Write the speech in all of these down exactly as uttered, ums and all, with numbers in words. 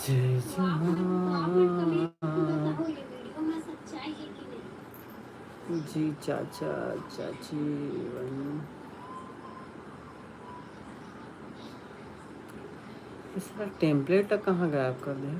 जय जवान। जी चाचा, चाची, बहन। इसका टेम्पलेट कहाँ गायब कर दे?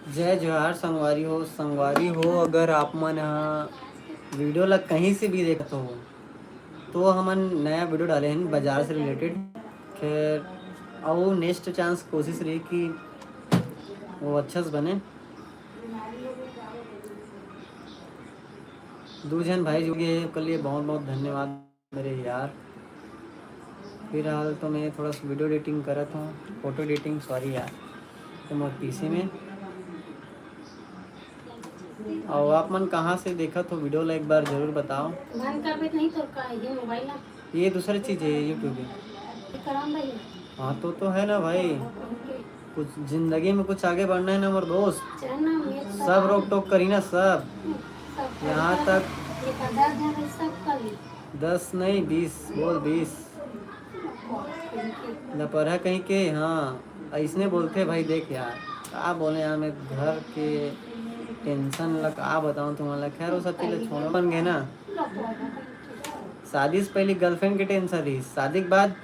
जय जोहार संगवारी हो। संगवारी हो, अगर आप मन ह वीडियो ला कहीं से भी देखत हो, तो हमन नया वीडियो डाले हैं बाजार से रिलेटेड। खैर, अउ नेक्स्ट चांस कोशिश रही कि वो अच्छा से बने। दू झन भाई जुड़ गए, ओकर लिए बहुत बहुत धन्यवाद मेरे यार। फिलहाल तो मैं थोड़ा सा वीडियो एडिटिंग करत हूँ, फोटो एडिटिंग, सॉरी यार, तो मोर पीसी में। और आप मन कहाँ से देखत हो वीडियो ला, एक बार जरूर बताओ। बंद कर दे नहीं तो का ये मोबाइल ना। ये दूसरी चीज है, YouTube है। ये करम भाई। हाँ, तो तो है ना भाई, कुछ जिंदगी में कुछ आगे बढ़ना है ना मोर दोस्त। चल ना, मैं तो सब रोक टोक करी ना, सब। सब यहाँ कर तक ये पचास हजार में सब कर ली। दस नहीं, बीस, बोल बीस। लपरहा कहीं के, हाँ, ऐसने बोलते भाई। देख यार, का बोले यार, मैं घर के टेंशन ला का बताऊँ तुम्हारा। खैर, वो सब चीज छोड़ो, बन गए ना। शादी से पहले गर्लफ्रेंड के टेंशन रही, शादी के बाद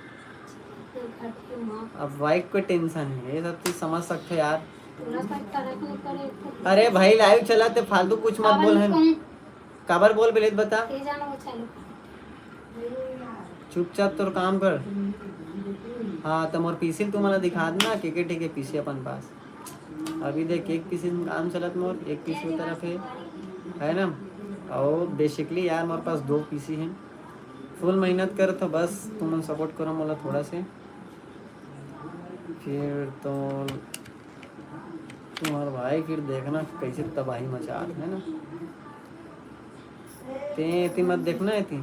अब वाइफ को टेंशन है। ये सब चीज समझ सकते हो यार। अरे भाई, लाइव चलाते, फालतू कुछ मत बोल है। काबर बोल बेलेत बता। चुपचाप तोर काम कर। हाँ, तो मोर पीसी तुमन ला दिखा देना, के के ठीक है पीसी अपन पास। अभी देख, एक पीसी में काम चलत मोर, एक पीसी की तरफ है, है ना? और बेसिकली यार, मोर पास दो पीसी हैं। फुल मेहनत कर तो बस तुमन सपोर्ट करो मोला थोड़ा से। फिर तो तुम्हार भाई फिर देखना कैसे तबाही मचा है ना। ते एती मत देखना एती।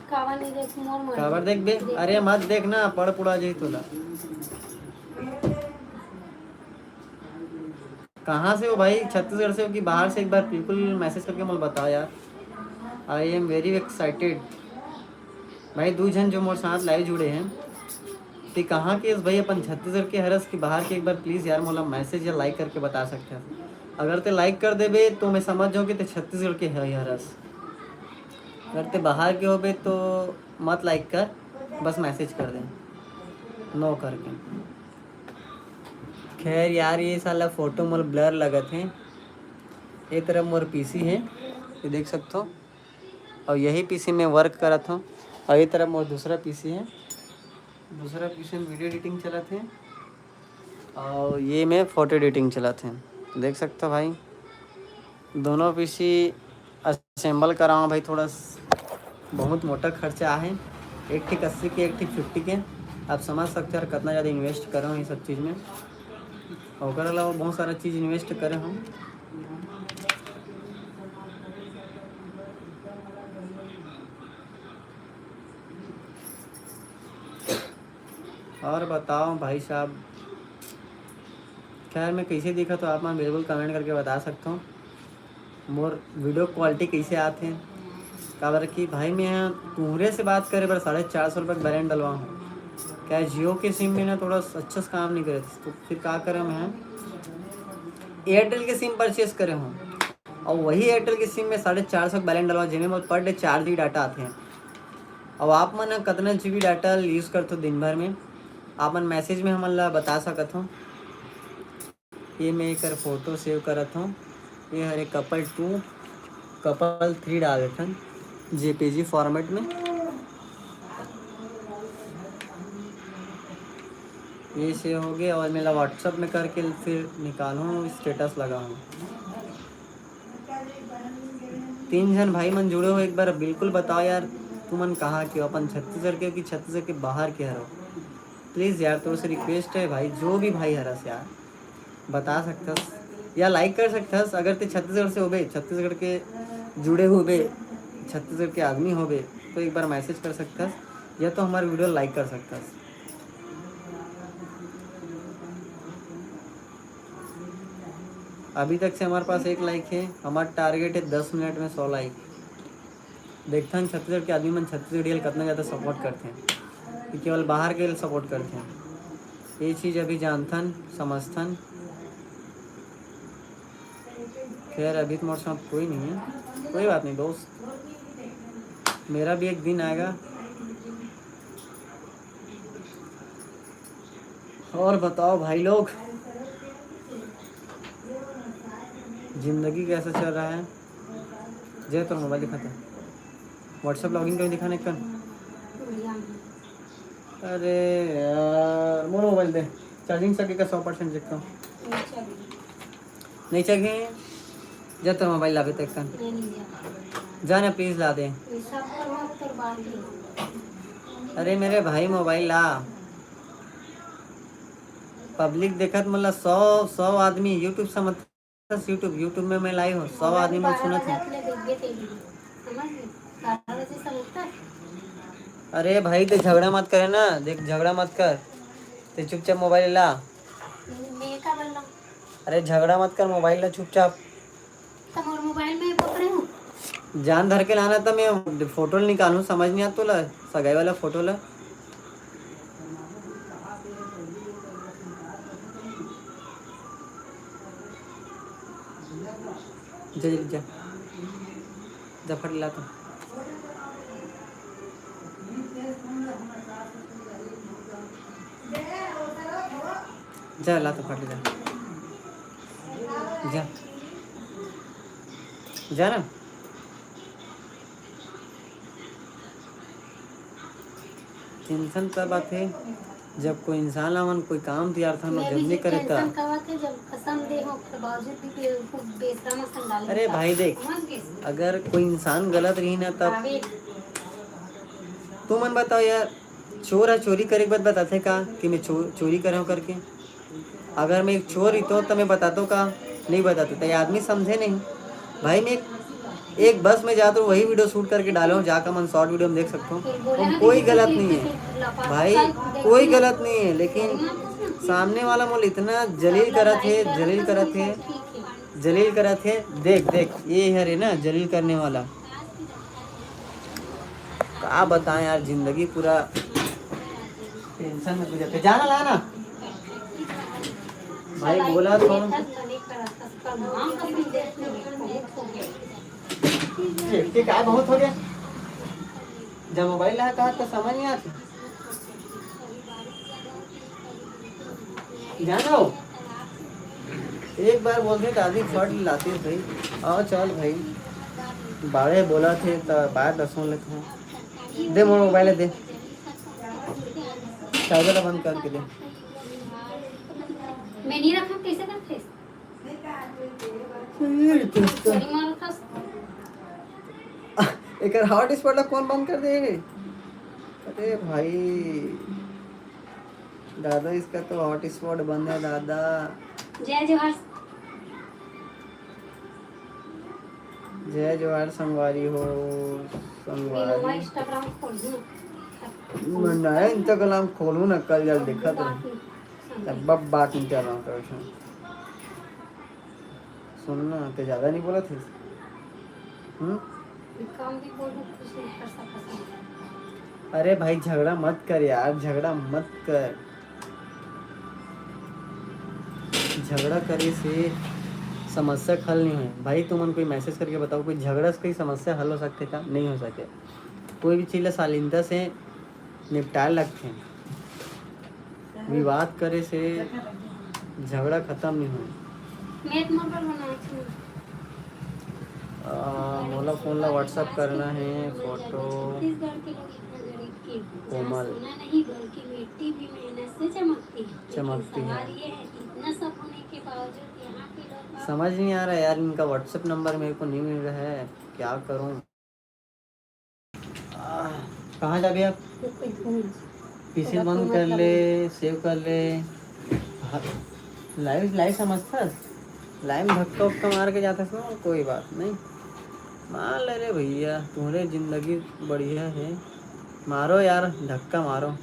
काबर नहीं देख, मोर मन। काबर देख बे? अरे मत देखना, पड़ पुड़ा जाई तोला। कहाँ से हो भाई? छत्तीसगढ़ से हो कि बाहर से? एक बार बिल्कुल मैसेज करके मोला बताओ यार। I am very excited। भाई, दू झन जो मोर साथ लाइव जुड़े हैं, ते कहाँ के हस भाई? अपन छत्तीसगढ़ के हरस कि बाहर के? एक बार प्लीज यार मोला मैसेज या लाइक करके बता सकते हैं। अगर ते लाइक कर देबे तो मैं समझ जाऊँ कि ते छत्तीसगढ़ के है हरस। अगर ते बाहर के होबे तो मत लाइक कर, बस मैसेज कर दे नो करके। खैर यार, ये साला फोटो मोर ब्लर लगत है। ये तरफ मोर पीसी है, ये देख सकते हो। और यही पीसी में वर्क करत हूँ। और ये तरफ मोर दूसरा पीसी है, दूसरा पीसी में वीडियो एडिटिंग चलत है। और ये में फोटो एडिटिंग चलत है, देख सकते हो भाई। दोनों पीसी असेंबल कराओ भाई, थोड़ा स-, बहुत मोटा खर्चा आहे। एक ठीक अस्सी के, एक ठीक फिफ्टी के। आप समझ सकते हो यार, कितना ज़्यादा इन्वेस्ट करे हूँ ये सब चीज़ में। ओकर अलावा बहुत सारा चीज़ इन्वेस्ट करे हूँ। और बताओ भाई साहब, खैर मैं कैसे दिखा तो आप मन बिल्कुल कमेंट करके बता सकते हो। मोर वीडियो क्वालिटी कैसे आते हैं, काबर कि भाई मैं तुहरे से बात करे बर साढ़े चार सौ रुपये का बैलेंस डलवा हूँ। क्या जियो के सिम में ना थोड़ा अच्छा से काम नहीं करे, तो फिर का करे, मैं एयरटेल के सिम परचेस करे हूँ। और वही एयरटेल के सिम में साढ़े चार सौ का बैलेंस डलवा, जेमे मोर पर डे चार जी बी डाटा आते हैं। अब आप मन ह कतना जी बी डाटा यूज़ करथो दिन भर में, आप मन मैसेज में हमन ला बता सकत हो। ये मैं एकर फोटो सेव करत हूँ। ये हरे कपल टू, कपल थ्री डाल देथन जेपीजी फॉर्मेट में। ये सेव हो गया और मेरा व्हाट्सएप में करके फिर निकालूँ, स्टेटस लगाऊँ। तीन झन भाई मन जुड़े हो, एक बार बिल्कुल बताओ यार, तुमन कहाँ के हो? अपन छत्तीसगढ़ के हो कि छत्तीसगढ़ के बाहर के हरो? प्लीज यार, तोर से रिक्वेस्ट है भाई, जो भी भाई हरस यार, बता सकतस। या लाइक कर सकथस, अगर ते छत्तीसगढ़ से होबे, छत्तीसगढ़ के जुड़े होबे, छत्तीसगढ़ के आदमी होबे, तो एक बार मैसेज कर सकथस, या तो हमार वीडियो लाइक कर सकथस। अभी तक से हमारे पास एक लाइक है, हमारा टारगेट है दस मिनट में सौ लाइक। देखथन छत्तीसगढ़ के आदमी मन छत्तीसगढ़िया ल कतना ज़्यादा सपोर्ट करथे, कि केवल बाहर के ल सपोर्ट करथे। ये चीज़ अभी जानथन, समझथन। खैर, अभी तो मोर साथ कोई नहीं है, कोई बात नहीं दोस्त, मेरा भी एक दिन आएगा। और बताओ भाई लोग, जिंदगी कैसा चल रहा है? जय, तोर मोबाइल दिखा, WhatsApp लॉगिन कभी दिखाने कन। अरे यार, मोर मोबाइल दे, चार्जिंग सके का सौ परसेंट चेक कर। नहीं चाहिए, जा तोर मोबाइल लाबे तो एक कन। जा ना, प्लीज ला दे। अरे मेरे भाई, मोबाइल ला। पब्लिक देखत, मतलब सौ, सौ आदमी YouTube से, मतलब YouTube, YouTube में मैं लाइव हूँ, सौ आदमी मन सुनत है। अरे भाई, ते झगड़ा मत करे ना, देख, झगड़ा मत कर, ते चुपचाप मोबाइल ला। अरे झगड़ा मत कर, मोबाइल ला चुपचाप। तो मोर मोबाइल में पकड़े हूँ। जान धर के लाना था, मैं फोटो निकालूं, समझ नहीं आता तोला, सगाई वाला फोटो ला। जा जल्दी जा, जा फट ला तो। जा ला तो फट जा, जा, जा ना। टेंशन तब आथे जब कोई इंसान ला हमन कोई काम दियारथन, वो जब नहीं करे तब। अरे भाई देख, अगर कोई इंसान गलत रही ना तब, तू मन बताओ यार, चोर ह चोरी करे के बाद बताथे का कि मैं चो-, चोरी करे हूँ करके? अगर मैं एक चोर रहितो तो मैं बतातो का? नहीं बतातो। तो ये आदमी समझे नहीं भाई। मैं एक, एक बस में जाता हूँ, वही वीडियो शूट करके डालो, जाकर मन शॉर्ट वीडियो में देख सकते हो। कोई गलत नहीं है भाई, कोई गलत नहीं है, लेकिन सामने वाला मोल इतना जलील करत है, जलील करत है, जलील करत है। देख देख, ये है रे ना जलील करने वाला। का बताएं यार, जिंदगी पूरा टेंशन में गुजरते। जाना ला ना भाई, बोला तो। ये, ये का बहुत हो गया? जब मोबाइल ला कहा तो समझ नहीं आती। जानो, एक बार बोलथे दादी फट लाते भाई। आओ चल भाई, बारे बोला थे तो बात दसों लेते हैं। दे मोर मोबाइल दे, चार्जर ला बंद करके दे। मैं नहीं रखा, कैसे करते? अरे दोस्तों, एकर हॉटस्पॉट ला कौन बंद कर दे रे? अरे भाई दादा, इसका तो हॉटस्पॉट बंद है दादा। जय जोहार। जय जोहार संगवारी हो, संगवारी। मैं नया Instagram खोलूँ ना, कल जल देखा तो। तब बात नहीं कर रहा हूँ। सुन ना, ते ज्यादा नहीं बोला थे। हम्म? अरे भाई, झगड़ा मत कर यार, झगड़ा मत कर। झगड़ा करे से समस्या हल नहीं होय भाई। तुमन कोई मैसेज करके बताओ, कोई झगड़ा से कोई समस्या हल हो सकते का? नहीं हो सके। कोई भी चीज ला शालीनता से निपटाए लगथे। विवाद करे से झगड़ा खत्म नहीं होय। मोला फोन ला WhatsApp करना है, फोटो। कोमल। चमकती है। समझ नहीं आ रहा यार, इनका WhatsApp नंबर मेरे को नहीं मिल रहा है, क्या करूँ? कहाँ जाबे अब? पीसी बंद कर ले, सेव कर ले। Live live समझथस? लाइन धक्का उक्का मार के जाते ना, कोई बात नहीं, मार ले रे भैया, तुम्हारे जिंदगी बढ़िया है, मारो यार, धक्का मारो।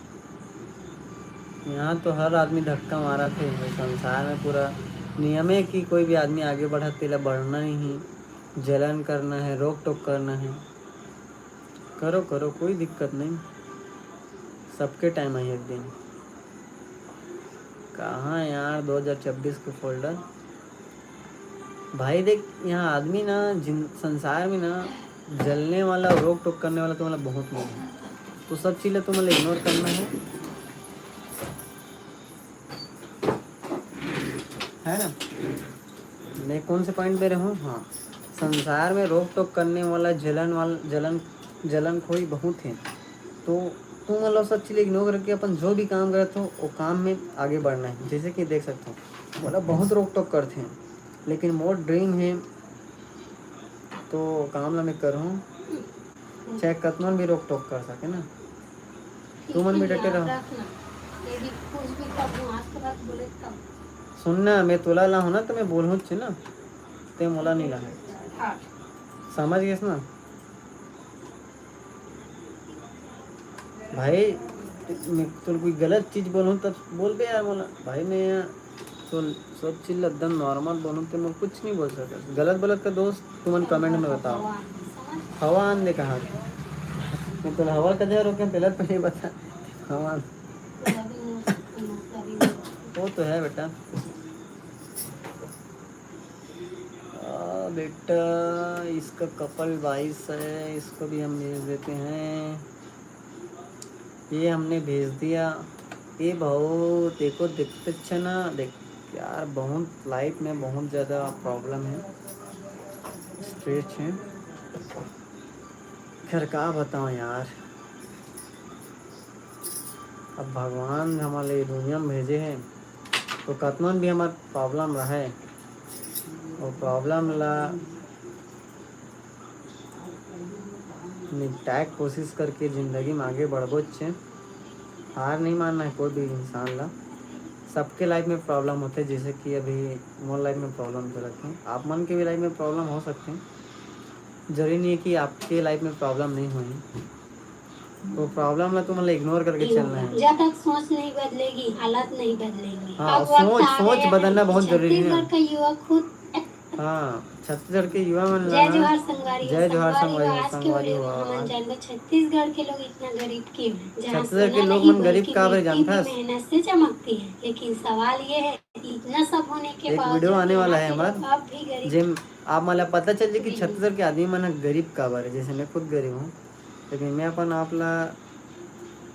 यहाँ तो हर आदमी धक्का मारा थे भाई, संसार में पूरा नियम है कि कोई भी आदमी आगे बढ़त तेला बढ़ना ही, जलन करना है, रोक टोक करना है। करो करो, कोई दिक्कत नहीं, सबके टाइम आई एक दिन। कहाँ यार, दो हज़ार छब्बीस के फोल्डर। भाई देख, यहाँ आदमी ना, जिन संसार में ना, जलने वाला, रोक टोक करने वाला तुम्हारा बहुत लोग है। तो सब चीज़ ला तुम्हारा इग्नोर करना है, है ना? मैं कौन से पॉइंट पे रहूँ? हाँ, संसार में रोक टोक करने वाला, जलन वाल जलन जलन खोई बहुत है। तो तुम मतलब सब चीज़ इग्नोर करके अपन जो भी काम करत हो, वो काम में आगे बढ़ना है। जैसे कि देख सकते हो, मतलब बहुत रोक टोक करते हैं, लेकिन मोर ड्रीम है तो काम ला मैं करूँ, चाहे कतनोन भी रोक टोक कर सके ना, तुमन भी डटे रहो। सुन ना, मैं तोला ला हूँ ना, तो मैं बोलहूँ ना, ते मोला नहीं ला है। समझ गए ना भाई? मैं तो कोई गलत चीज़ बोलूँ तब बोल दे यार मोला भाई। मैं यहाँ तो सब चीज़ एकदम नॉर्मल बोलूँ, तो मैं कुछ नहीं बोल सकता। गलत बोलत का दोस्त तुमन कमेंट में बताओ। हवा आन दे कहाँ से? मैं तो हवा का जगह रोके, पहले तो नहीं बता। हवा आन। वो तो है बेटा। आ, बेटा, इसका कपल बाईस है, इसको भी हम भेज देते हैं। ये हमने भेज दिया। ये बहुत, देखो, देखते अच्छा ना, देख यार, बहुत लाइफ में बहुत ज़्यादा प्रॉब्लम है, स्ट्रेस है। खैर, का बताओ यार, अब भगवान हमारे दुनिया में भेजे हैं, तो कतनोन भी हमार प्रॉब्लम रहे, वो प्रॉब्लम ला निपटाए के कोशिश करके ज़िंदगी में आगे बढ़बो चे। हार नहीं मानना है कोई भी इंसान ला। सबके लाइफ में प्रॉब्लम होते, जैसे कि अभी मोर लाइफ में प्रॉब्लम चलत है, आप मन के भी लाइफ में प्रॉब्लम हो सकते हैं। जरूरी नहीं है कि आपके लाइफ में प्रॉब्लम नहीं होही, तो प्रॉब्लम ला तुमन ला इग्नोर करके चलना है। जब तक सोच नहीं बदलेगी, हालत नहीं बदलेंगे। हाँ, अब वक्त सोच, आ सोच गया है बदलना बहुत जरूरी है। छत्तीसगढ़ का युवा खुद हाँ, छत्तीसगढ़ के युवा मन ला जय ना। जोहार संगवारी हो, जय जोहार संगवारी संगवारी हो, हो, आज के संगवारी वीडियो हो, में हमन आज। जानबो छत्तीसगढ़ के लोग इतना गरीब क्यों हैं? जहाँ छत्तीसगढ़ के सोना लोग नहीं मन गरीब बल्कि का बर मिट्टी भी जानथस? मेहनत से चमकती है। लेकिन सवाल ये है, इतना सब होने के एक बावजूद वीडियो आने वाला यहाँ है के लोग हमार, अब भी गरीब। जेम आप मन ला पता चल जाए कि छत्तीसगढ़ के आदमी मन ह गरीब का बर है। जैसे मैं खुद गरीब हूँ, लेकिन मैं अपन आप ला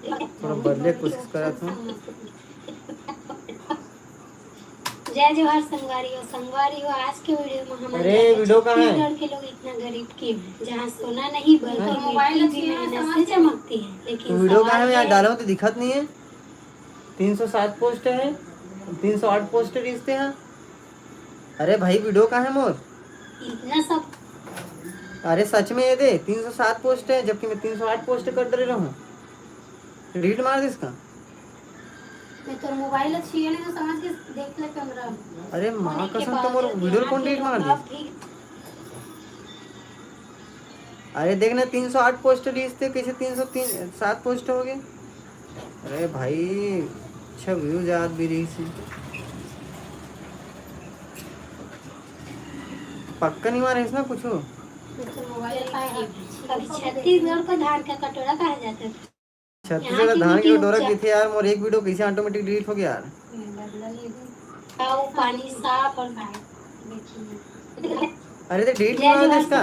थोड़ा बदले के कोशिश करत हूँ। जय जोहार संगवारी हो, संगवारी हो, आज के वीडियो में हम अरे, जानबो वीडियो कहाँ है? छत्तीसगढ़ के लोग इतना गरीब क्यों हैं? जहाँ सोना नहीं बल्कि हाँ। मिट्टी भी मेहनत से चमकती है, लेकिन वीडियो कहाँ है? यहाँ डालो तो दिखत नहीं है। तीन सौ सात पोस्ट है, तीन सौ आठ पोस्ट रिश्ते हैं। अरे भाई, वीडियो कहाँ है मोर? इतना सब। अरे सच में ये दे, तीन सौ सात पोस्ट है, जबकि मैं तीन सौ आठ पोस्ट कर डरे रहूँ। डिलीट मार दे इसका। मैं तोर मोबाइल अच्छी है ना, समझ के देख ले कैमरा। अरे माँ कसम, तो मोर वीडियो कौन डिलीट मार दे? अरे देख ना, तीन सौ आठ पोस्ट रिहिस ते, कैसे तीन सौ तीन, सात पोस्ट हो गए? अरे भाई, अच्छा व्यूज आत भी रहिस हे। पक्का नहीं मारे इसमें कुछ। कभी छत्तीसगढ़ को धान का कटोरा कहा जाता था। छत्तीसगढ़ धान के कटोरा किथे यार, मोर एक वीडियो कैसे ऑटोमेटिक डिलीट हो गया यार? आओ, पानी साफ और अरे तो डिलीट नहीं मार दे इसका।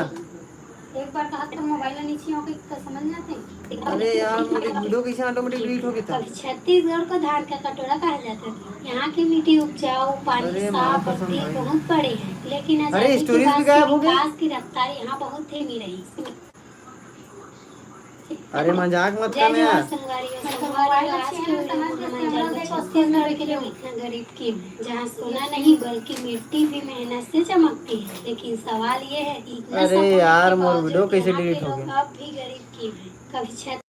एक बार कहा तो मोबाइल नीचे हो गई तो समझ जाते हैं। अरे यार, मोर एक वीडियो कैसे ऑटोमेटिक डिलीट हो गया था? अभी छत्तीसगढ़ को धान का कटोरा कहा जाता है। यहाँ की मिट्टी उपजाऊ, पानी अरे साफ और दिल बहुत बड़े हैं, लेकिन अरे आजादी के स्टोरीज भी बाद से गायब हो गई। विकास की रफ्तार यहाँ बहुत धीमी रही। अरे मजाक मत कर ना यार। छत्तीसगढ़ के लोग इतना गरीब क्यों हैं? जहाँ सोना नहीं बल्कि मिट्टी भी मेहनत से चमकती है, लेकिन सवाल ये है कि इतना अरे यार, मोर वीडियो कैसे डिलीट हो गया? अब भी गरीब क्यों हैं? कभी छत